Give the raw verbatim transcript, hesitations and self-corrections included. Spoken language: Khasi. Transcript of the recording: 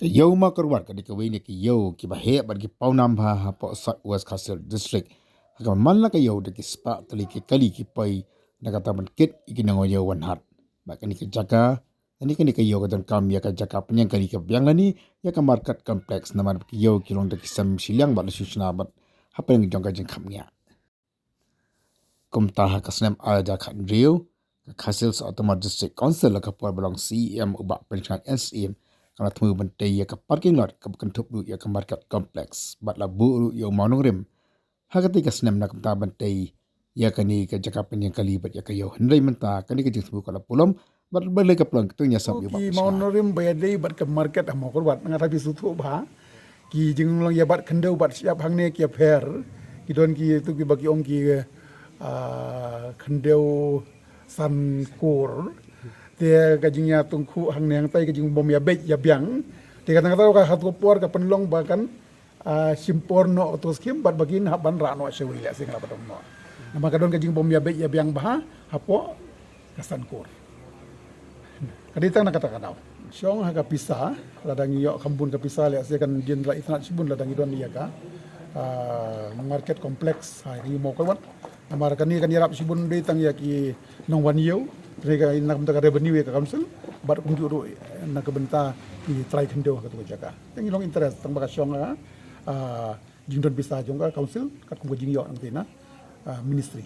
Ka ïew Mawkyrwat ka dei kawei na ki ïew kiba heh bad ki pawnam bha hapoh South West Khasi Hills District. Ha kaba man la ka ïew da ki spah tylli ki kali ki poi na kata ban kit ïa ki nongïew wanhad. Bad kane ka jaka, kane kane ka ïew ka donkam ïa ka jaka pynïeng kali ka biang lane ïa ka market complex namar ba ki ïew ki long da ki sem shiliang bad la shu shna bad hapdeng jong ka jingkhapngiah. Kumta ha ka snem ar hajar khathynriew, ka Khasi Hills Autonomous District Council ha ka por ba long C E M u Bah Premchand Syiem ka la thmu ban tei ïa ka parking lot kaba kynthup ruh ïa ka market complex bad la buh ruh ïa u mawnongrim ha katei ka snem na ka bynta ban tei ïa kane ka jaka pynïeng kali bad ïa ka ïew. Hynrei mynta kane ka jingthmu ka la pulom bad balei ka pulom, to ngin ïa sngap ïa u Bah Premchand. Ki mawnongrim ba ïadei bad ka market ha Mawkyrwat, nga tharai phi sngewthuh bha ki jinglong ïa bat khyndew bat shyiap hangne ki ïapher, ki don kitu kiba ki ong ki, ah, khyndew san kur. Te ka jingïatyngkhuh hangne hangtai ka jingbym ïabeit ïabiang. Te kata kata ka, hato ka por ka pynlong ba kan, ah, shim por noh kato ka skim bad ba kin hap ban rah noh shawei, lehse nga la ba dang noh. Namar ka don ka jingbym ïabeit ïabiang bha hapoh ka san kur. Ka dei tang na kata ka daw. Shong ha ka pisa, lada ngi ïoh kham bun ka pisa, lehse kan jin rah itynnad shibun lada ngi don ïa ka, ah, market complex ha ïew Mawkyrwat. Namar kane kan ïarap shibun dei tang ïa ki nongwan ïew, dei ka na ka bynta ka revenue ïa ka council, bad kumjuh ruh na ka bynta ki trai khyndew ha katu ka jaka. Te ngi long interest tang ba ka shong ha, ah, jingdon pisa jong ka council katkum ka jingïoh nangta na, ah, ministry.